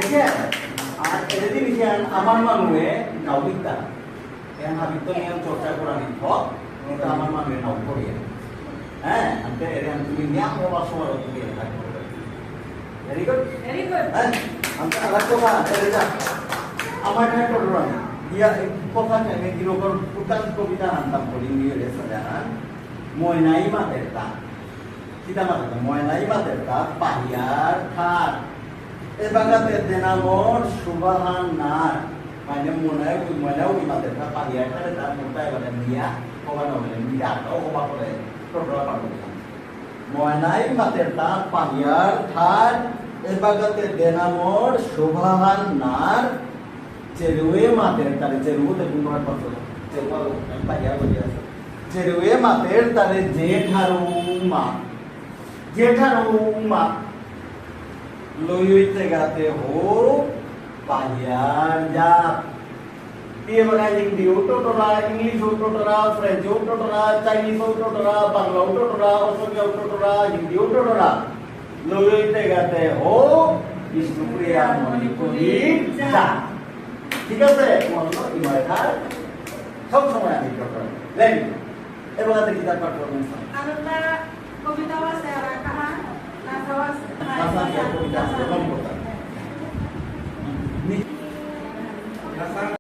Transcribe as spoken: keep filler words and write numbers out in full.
ঠিক আছে? আর এরে দি লিখে আন, আমার মানুয়ে নাও লিখতা। এহান হাবিত্ত নিয়ম চর্চা করা নিত, এটা আমার মানুয়ে নাও করিয়া। হ্যাঁ, আনতে এরে আন তুমি নিয়ম হবা সবার তুমি এরে থাকবে। Very good? Very good. হ্যাঁ, আনতে আলাদা কথা, এরে যা। আমার এখানে টোটো রানি। ইয়া, এই কথা আমি গিরকর উত্তান কবিতা আনতাম করি নিয়ে রে সাজাহান। ময়নাই মাতেরতা। কিতা মাতেরতা? ময়নাই মাতেরতা, পাহিয়ার ঠার। এবাগাতে দেনা মোর শোভাহান নার। মানে ময়নাই, ময়নাই মাতেরতা, পাহিয়ার ঠারে তার মোরতা এবারে নিয়া, হবা না হলে, নিয়া, ও হবা করে, টোটো পাবো। ময়নাই মাতেরতা পাহিয়ার ঠার, এবাগাতে দেনা মোর শোভাহান নার, চেরুয়ে মাতেরতারে, চেরুতে কোন ধরনের পাথর? চেরুয়া লোক, আমি পাহিয়ার বলি আছে। চেরুয়ে মাতেরতারে জেঠারু মা, জেঠারু মা, লইতে গাতে হো পাহিয়ার জাত। দিয়ে মানে হিন্দি ও টোটোরা, ইংলিশ ও টোটোরা, ফ্রেঞ্চ ও টোটোরা, চাইনিজ ও টোটোরা, বাংলা ও টোটোরা, অসমীয়া ও টোটোরা, হিন্দি ও টোটোরা। লইতে গাতে হো বিষ্ণুপ্রিয়া মণিপুরী যা। ঠিক আছে? মনে ইমার সব সময় আমি টোটোরা। লেন। এবার হাতে কিতাব পারফরমেন্স। আলাদা কবিতাও আছে, আর কাহা, নাচাও আছে। নাচা আছে, কবিতা আছে, কম কথা।